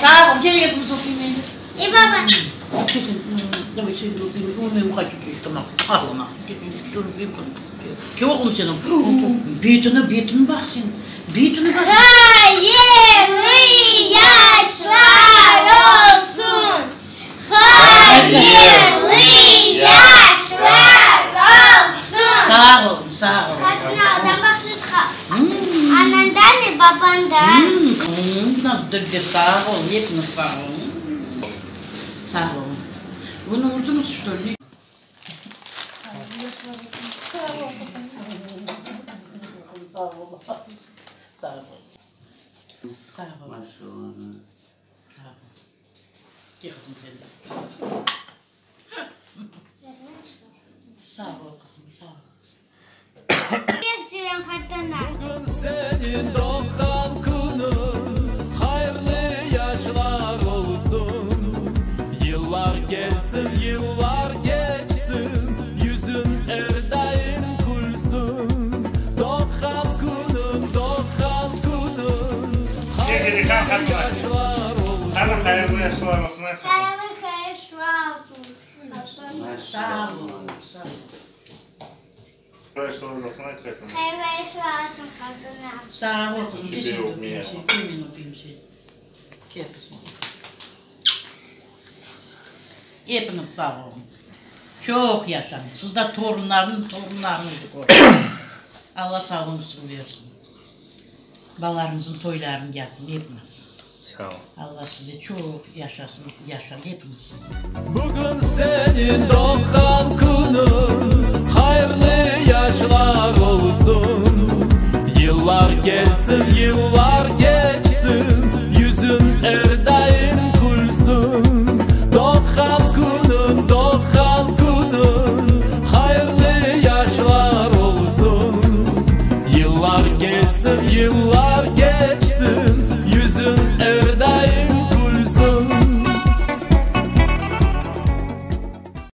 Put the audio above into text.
Sağ ol, gel epimiz öpeyim endi. E, baba. Ke oğlum seniñ? Betini, betini baq sen, betini baq. Hayırlı yaşlar olsun! Hayırlı yaşlar olsun! Sağ olun, sağ olun. Qatın bahşış anandan ve babandan. Sağ olun, epiniz sağ olun. Sağ olun. Bunı urdıñız, çto li? Sağ olun. Sağ olun. Sağ olun. Sağ olun. Ke qızım sen de. Sağ ol qızım, sağ ol. Pek sevem qartana. Bugün seniñ doğğan künüñ, hayırlı yaşlar olsun. Yıllar kelsin, yıllar keçsin, yüzüñ er daim külsin. Doğğan künüñ, doğğan künüñ, hayırlı yaşlar olsun. Qani hayırlı yaşlar olsun, ayt qızım. Hayırlı yaşlar olsun. Sağ olun, sağ olun. Yaşlar olsun, ayt qızım. Hayırlı yaşlar olsun qartana. Sağ ol qızım. Тебе Ke sen de öpeyim öpeyim seni. Ke men öpeyim seni. Ke qızım. Epiniz sağ olun. Çoq yaşañ. Siz de torunlarnıñ torunlarıñızı körün. Alla sağlığıñızı bersin. Balalarıñıznıñ toylarını yapın epiniz. Sağ ol. Alla size çoq yaşasın, yaşañ epiniz. Bugün seniñ doğğan künüñ, hayırlı yaşlar olsun. Yıllar kelsin, yıllar.